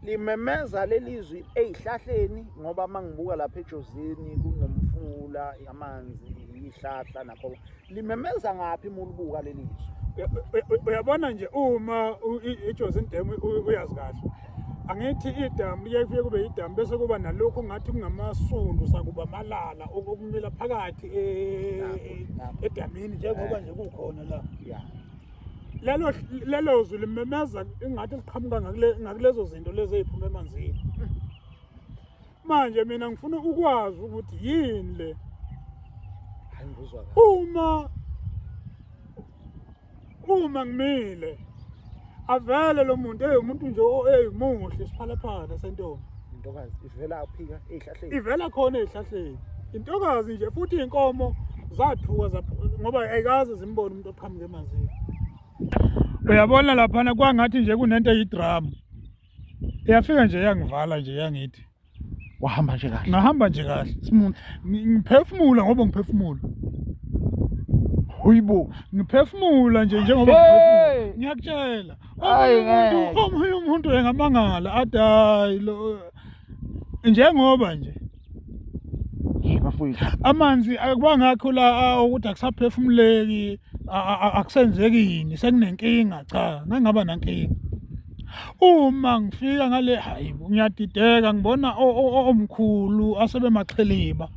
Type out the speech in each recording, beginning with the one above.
Limemeza lelizwi ezihlahleni ngoba mangibuka lapha eJozini kunomfula, amanzi, izihlahla nakho. Limemeza ngaphi uma ulibuka lelizwi? Uyabona nje uma iJozini Dam uyazi kahle. Angithi idamu liye kufike kube idamu bese kuba nalokhu ngathi kungamasundu sakuba amalala okumila phakathi edamini njengoba nje kukhona la. Yeah. Lelo lelo zwi limemeza ingathi liqhamuka ngakule ngakulezo zinto lezi eziphuma emanzini. Manje mina ngifuna ukwazi ukuthi yini le. Hayi ngikuzwa kahle. Uma ngimile avele lo muntu umuntu nje eyimuhle isiphalaphala sentombi. Intokazi ivela aphika ezihlahleni. Ivela khona ezihlahleni. Intokazi nje futhi inkomo zathuka ngoba ayikaze zimbone umuntu oqhamuka emanzini. Uyabona laphana kwangathi nje kunento eyidrama. Iyafika nje yangivala nje yangithi wahamba nje kahle. Ngahamba nje kahle. Smooth. Ngiphefumula ngoba ngiphefumula. Hoyibo. Ngiphefumula nje njengoba ngiphefumula. Ngiyakutshela. Hayi Omunye umuntu engamangala athi hayi lo njengoba nje bafowethu amanzi akubangakho la ukuthi akusaphefumuleki akusenzekini sekunenkinga cha ngangaba nankinga uma ngifika ngale hayi ngiyadideka ngibona omkhulu asebemaxhiliba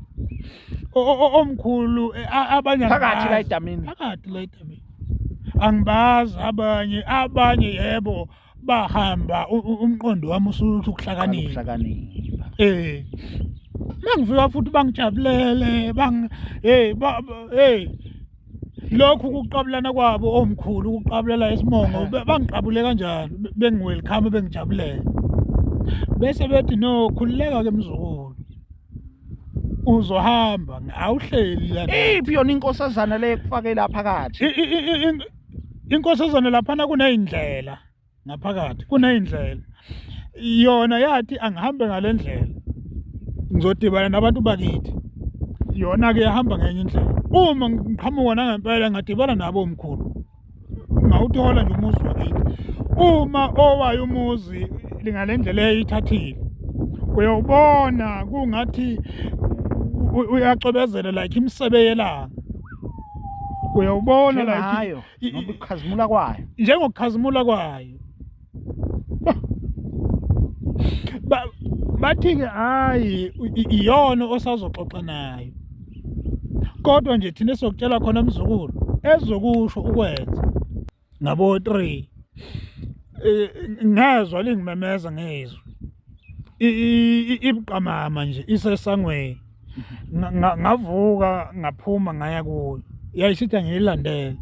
omkhulu abanye phakathi la edamini phakathi la edamini angibazi abanye abanye yebo bahamba umqondo wami usuthi ukuhlakanipha eh mangifika futhi bangijabulele bang hey hey lokhu kuqabulana kwabo omkhulu ukuqabulela isimongo bangiqabule kanjalo bengiwelcome bengijabulele bese bethi no khululeka ke mzukulu uzohamba awuhleli la iphi yona inkosazana le ekufake la phakathi inkosazana laphana kuneyindlela ngaphakathi kuneyindlela yona yathi angihambe ngale ndlela ngizodibana nabantu bakithi yona-ke yahamba ngenye indlela uma ngiqhamuka nangempela ngadibana nabo omkhulu ngawuthola nje umuzi wakithi uma owayo umuzi ngale ndlela eyithathile uyawubona kungathi uyacwebezela like imisebe yelanga uyawubona like ngokukhazimula kwayo njengokukhazimula kwayo bathi-ke hhayi iyona osazoxoxa nayo kodwa nje thina esizokutshela khona mzukulu ezokusho ukwenza ngabo-3 ngezwa lingimemeza ngezwi ibuqamama nje isesangweni ngavuka ngaphuma ngaya kuyo yayisithi angiyilandele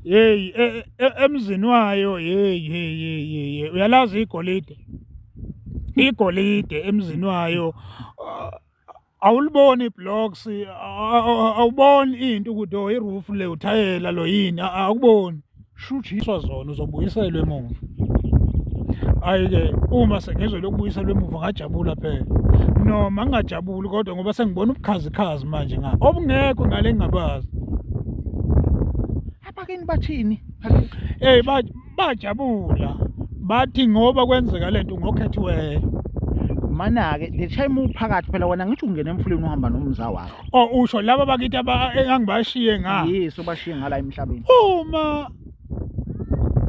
yeyi e, e, emzini wayo yeyi yeyi yeyi uyalazi igolide igolide emzini wayo awuliboni iblocks awuboni into ukuthi oh iroof le uthayela lo yini awukuboni shuthi zona uzobuyiselwa emuva ayi-ke uma sengizwe lokubuyiselwa emuva ngajabula phela noma ngingajabuli kodwa ngoba sengibona ubukhazikhazi manje nga obungekho ngale ngingabazi abakini bathini hey bajabula bathi ngoba kwenzeka lento ngokhethiweyo mana-ke le time uphakathi phela wena ngithi ungena emfuleni uhamba nomza wakho oh usho laba bakithi engangibashiye nga yes ubashiye ngala emhlabeni uma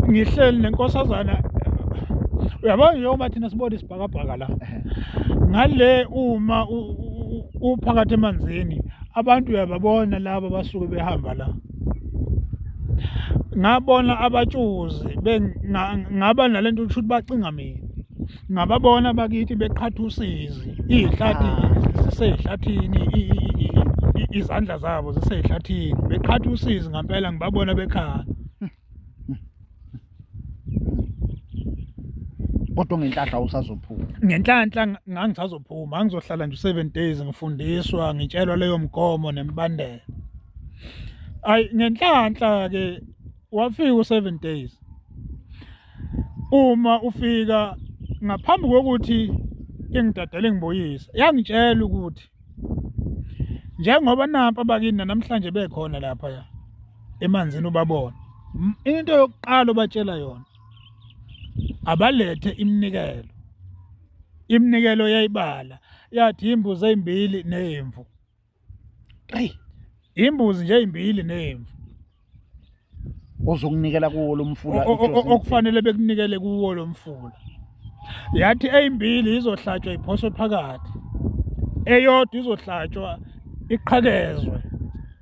ngihleli nenkosazana uyabona njengoba thina sibona isibhakabhaka la ngale uma uphakathi emanzini abantu uyababona laba basuke behamba la ngabona abatshuzi ngaba nalento ukuthi bacinga mina ngababona bakithi beqhatha usizi izihlathi ah. zisezihlathini izandla zabo zisezihlathini beqhatha usizi ngampela ngibabona bekhala kodwa ngenhlahla usazophuma ngenhlanhla ngangisazophuma ngizohlala nje 7 days ngifundiswa ngitshelwa leyo mgomo nemibandela ayi ngenhlanhla ke wafika u7 days uma ufika ngaphambi kokuthi ingidadele ngibuyise yangitshela ukuthi njengoba nampa abakini namhlanje bekhona lapha ya emanzini ubabona into yokuqala obatshela yona abalethe iminikelo. Iminikelo yayibala yathi imbuzi ezimbili nemvu. 3 Imbuzi nje ezimbili nemvu. Ozokunikela kuwo lo mfula okufanele bekunikele kuwo lo mfula. Yathi ezimbili izohlatshwa iphoswe phakathi. Eyodwa izohlatshwa iqhakezwe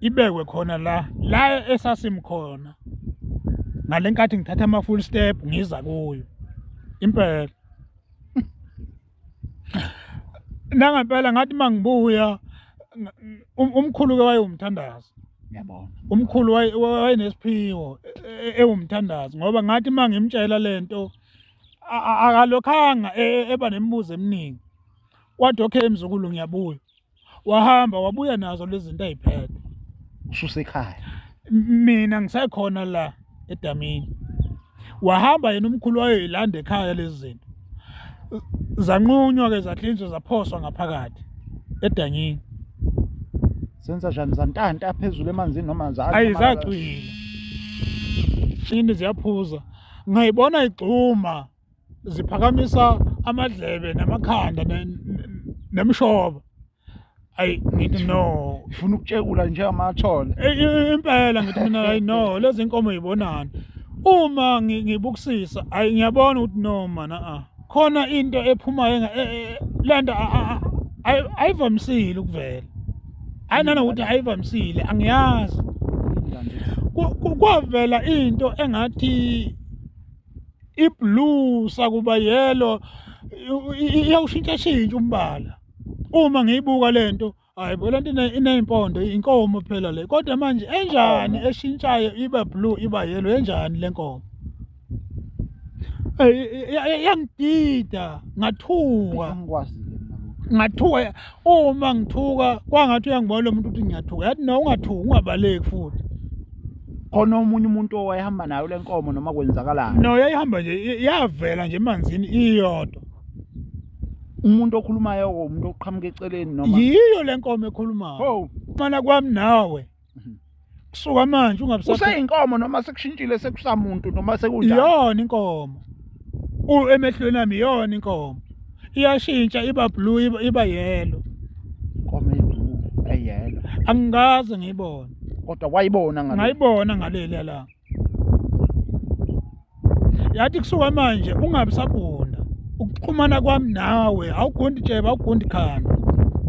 ibekwe khona la la esasimkhona. Ngalenkathi ngithatha ama full step ngiza kuyo. Impela. Nangempela ngathi mangibuya umkhulu ke wayewumthandazi. Ngiyabona. Umkhulu wayenesiphiwo ewumthandazi ngoba ngathi mangimtshela lento akalokhanga eba nemibuzo eminingi. Wathi okay mzukulu ngiyabuya. Wahamba wabuya nazo lezi zinto ayiphethe. Ususekhaya. Mina ngisekhona la edamini. Wahamba yena umkhulu wayoyilanda ekhaya lezi zinto. Zanqunywa ke zahlinzwa zaphoswa ngaphakathi edanyini. Senza njani zantanta phezulu emanzini noma za Ayizacwila. Ini ziyaphuza. Ngayibona igxuma ziphakamisa amadlebe namakhanda nemshoba ayi ngithi no ifuna ukutshekula njengamathole impela ngithi mina hayi no lezi nkomo yibonani uma ngibukusisa ayi ngiyabona ukuthi no mana a khona into ephumayo e, e, lento ayivamisile ukuvela hayi nanokuthi ayivamisile angiyazi kwavela into engathi iblue sakuba yellow iyawushintsha shintsha umbala uma ngiyibuka lento hayi bo lento ineyimpondo inkomo phela le kodwa manje enjani eshintshayo iba blue iba yellow enjani lenkomo yangidida ngathuka ngathuka uma ngithuka kwangathi uyangibona lo muntu ukuthi ngiyathuka yathi no ungathuki ungabaleki futhi khona omunye umuntu owayehamba nayo le nkomo noma kwenzakalani no yayihamba nje yavela nje emanzini iyodwa umuntu okhulumayo umuntu oqhamuka eceleni noma yiyo le nkomo ekhulumayo mana kwami nawe kusuka manje ungabe useyinkomo noma sekushintshile sekusamuntu noma sekunjani iyona inkomo u emehlweni ami iyona inkomo iyashintsha iba blue iba, iba yellow inkomo eblue eyellow angikaze ngiyibone kodwa wayibona ngale ngayibona ngaleli la yathi kusuka manje ungabi sagunda ukuxhumana kwami nawe awugundi tsheba awugundi khanda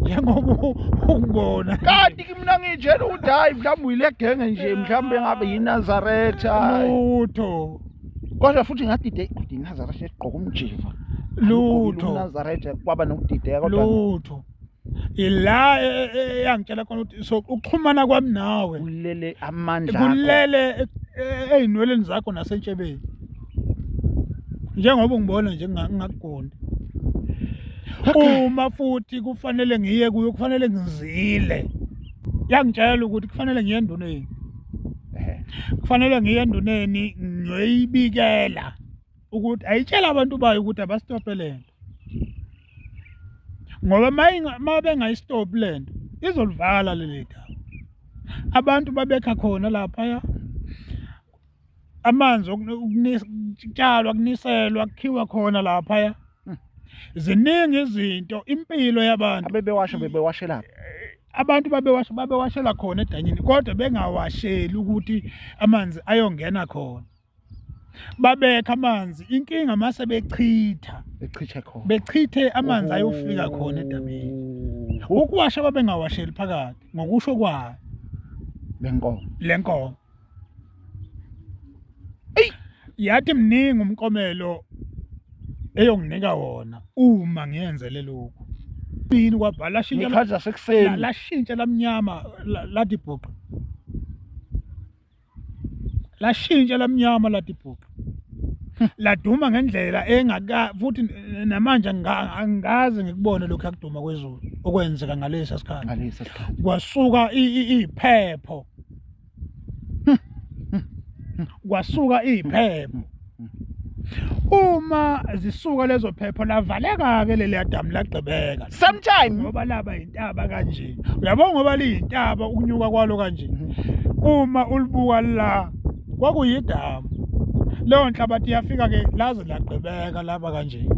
njengoba ungibona kanti mina ngitshela ukuthi hayi mhlawumbe uyile genge nje mhlawumbe ngabe yiNazaretha lutho kodwa futhi ngadide kodwa iNazaretha egqoka umjiva lutho uNazaretha kwaba nokudideka kodwa lutho ila eyangitshela khona ukuthi so ukuxhumana kwami nawe kulele amandla kulele ey'nweleni zakho nasentshebeni njengoba ungibona nje ngingakugundi uma futhi kufanele ngiye kuyo kufanele ngizile yangitshela ukuthi kufanele ngiye enduneni kufanele ngiye enduneni ngiyoyibikela ukuthi ayitshela abantu bayo ukuthi abastophe lento ngoba uma bengayistophi le nto izolivala leli damu abantu babekha khona laphaya amanzi okutshalwa kuniselwa kukhiwa khona laphaya ziningi izinto impilo yabantu abebewasha bebewashelaphi abantu babewasha babewashela khona edanyini kodwa bengawasheli ukuthi amanzi ayongena khona babekha amanzi inkinga mase bechitha bechithe khona bechithe amanzi ayofika khona edamini ukuwasha babengawasheli phakathi ngokusho kwayo lenkomo lenkomo eyi yathi mningi umkomelo eyonginika wona uma ngiyenzele lokhu yini kwabhala lashintsha ngekhathi zasekuseni lashintsha lamnyama lathi bhuqa lashintsha lamnyama lathi bhuqa laduma ngendlela engaka futhi namanje angikaze ngikubone lokhu akuduma kwezulu okwenzeka ngalesa sikhathi ngalesa sikhathi kwasuka iphepho kwasuka iphepho uma zisuka lezo phepho lavaleka ke leli damu lagqibeka sometime ngoba laba intaba kanje uyabona ngoba liyintaba ukunyuka kwalo kanje uma ulibuka la kwakuyidamu leyo nhlabathi yafika ke laze lagqibeka laba kanje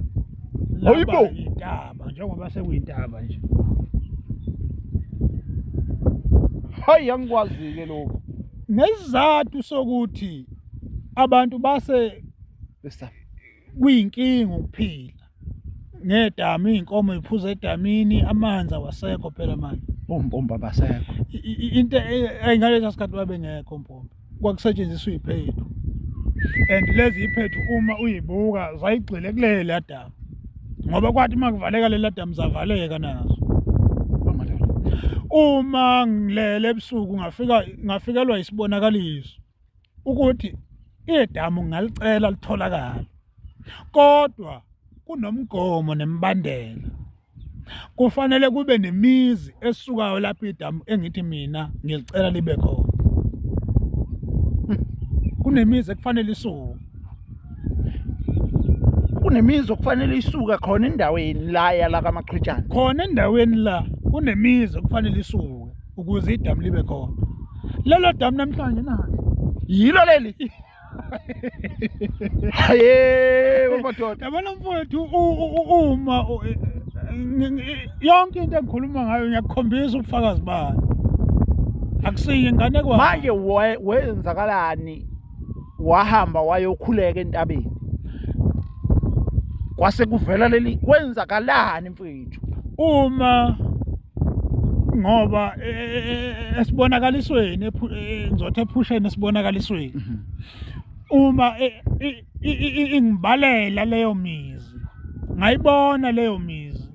Hayibo! Kwakuyintaba njengoba sekuyintaba nje. Hayi angikwazi-ke lokhu. Ngesizathu sokuthi abantu base Besa. kuyinkinga ukuphila ngedamu iy'nkomo y'phuza edamini amanzi awasekho phela manje Ompompi abasekho. Into ngaleso sikhathi babengekho ompompi kwakusetshenziswa iy'phethu and lezi iy'phethu uma uyibuka zayigxile kulela damu ngoba kwathi uma kuvaleka lela damu zavaleka nazo uma ngilele ebusuku ngafika ngafikelwa isibonakaliso ukuthi idamu ngalicela litholakala kodwa kunomgomo nemibandela kufanele kube nemizi esukayo lapho idamu engithi mina ngilicela libe khona kunemizi ekufanele isuke Kunemizi okufanele isuke khona endaweni la yala kaMachwitshana. Khona endaweni la kunemizi okufanele isuke ukuze idamu libe khona. Lelo damu namhlanje nalo. Yilo leli. Haye madoda. Yabona mfowethu uma yonke into engikhuluma ngayo ngiyakukhombisa ubufakazi bayo. Akusiyo inganekwane. Manje wenzakalani wahamba wayokhuleka entabeni kwase kuvela leli kwenzakalani mfethu uma ngoba e, e, e, esibonakalisweni ngizothi ephusheni esibonakalisweni mhm. uma ingibalela leyo mizi ngayibona leyo mizi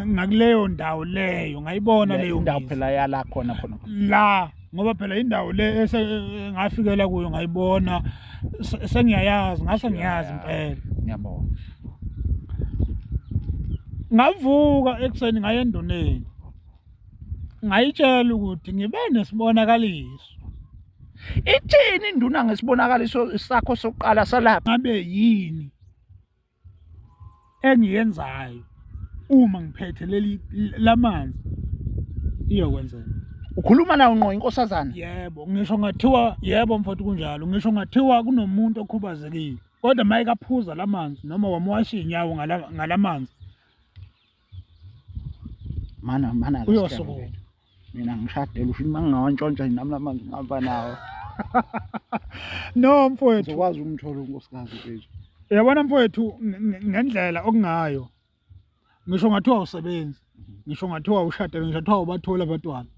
ngakuleyo ndawo leyo ngayibona leyo ndawo phela yala khona khona la ngoba phela indawo le ngafikela kuyo ngayibona sengiyayazi ngase ngiyazi impela ngiyabona ngavuka ekuseni ngaye enduneni ngayitshela ukuthi ngibe nesibonakaliso ithini induna ngesibonakaliso sakho sokuqala salapha ngabe yini engiyenzayo uma ngiphethe leli lamanzi iyokwenzeka ukhuluma nawo ngqo inkosazana yebo ngisho ngathiwa yebo mfowethu kunjalo ngisho ngathiwa kunomuntu okhubazekile kodwa maye kaphuza lamanzi noma wamuwasha iy'nyawo ngalamanzi mana mana uyosukuma mina ngishadele usho uma ngingawantshontsha nami lamanzi ngihamba nawo no mfowethu ngizokwazi ukumthola unkosikazi mfethu uyabona mfowethu ngendlela okungayo ngisho ngathiwa awusebenzi ngisho ngathiwa ushadele ngisho ngathiwa ubathola abantwana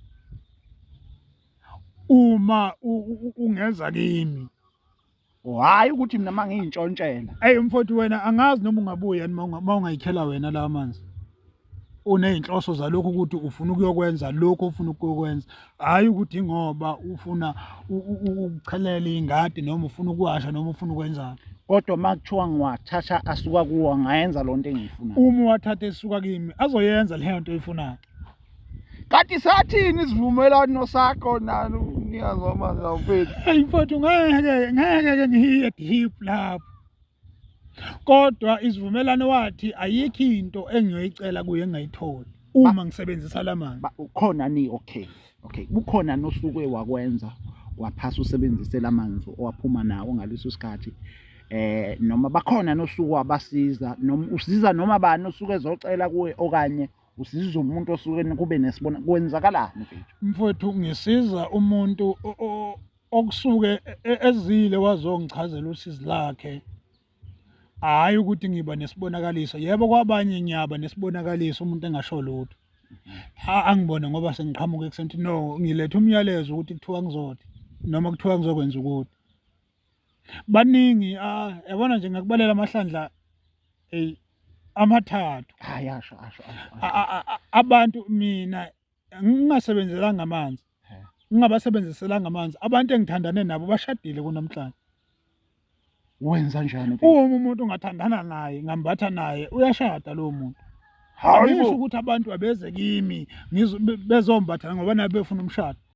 uma ungeza kimi Hhayi ukuthi mina uma ngiyintshontshela. Eyi mfowethu wena angazi noma ungabuya yini uma ungayikhela wena lawa manzi. Uney'nhloso zalokhu ukuthi ufuna ukuyokwenza lokhu ofuna ukuyokwenza, hhayi ukuthi ngoba ufuna ukuchelela iy'ngadi noma ufuna ukuwasha noma ufuna ukwenzani. Kodwa uma kuthiwa ngiwathatha asuka kuwo ngayenza loo nto engiyifunayo. Uma uwathatha esuka kimi azoyenza leyo nto oyifunayo. Kanti sathini isivumelwano sakho nalo mnikazi wamanzi awufethu? Eyi mfowethu ngeke ngeke ke ngiye deep lapho. Kodwa isivumelwano wathi ayikho into engiyoyicela kuye engingayitholi uma ngisebenzisa lamanzi. Ukhona ni okay. Okay, kukhona nosuke wakwenza waphasa usebenzise lamanzi owaphuma nawo ngaleso sikhathi eh noma bakhona nosuku abasiza noma usiza noma bani osuke ezocela kuwe okanye usiza umuntu osuke kube nesibona kwenzakalani mfethu mfowethu ngisiza umuntu okusuke e, e, ezile wazongichazela usizi lakhe hhayi ukuthi ngiba nesibonakaliso yebo kwabanye ngiyaba nesibonakaliso umuntu engasho lutho angibone ngoba sengiqhamuka ekuseni no ngiletha umyalezo ukuthi kuthiwa ngizothi noma kuthiwa ngizokwenza ukuthi baningi ah, yabona nje ngakubalela amahlandla ey amathathu hayi asho asho abantu mina ngingasebenzelanga amanzi ngingabasebenziselanga amanzi abantu engithandane nabo bashadile kunamhlanje wenza njani uma umuntu ungathandana naye ngambatha naye uyashada lowo muntu hayi ukuthi abantu abeze kimi bezombatha ngoba nabo befuna umshado.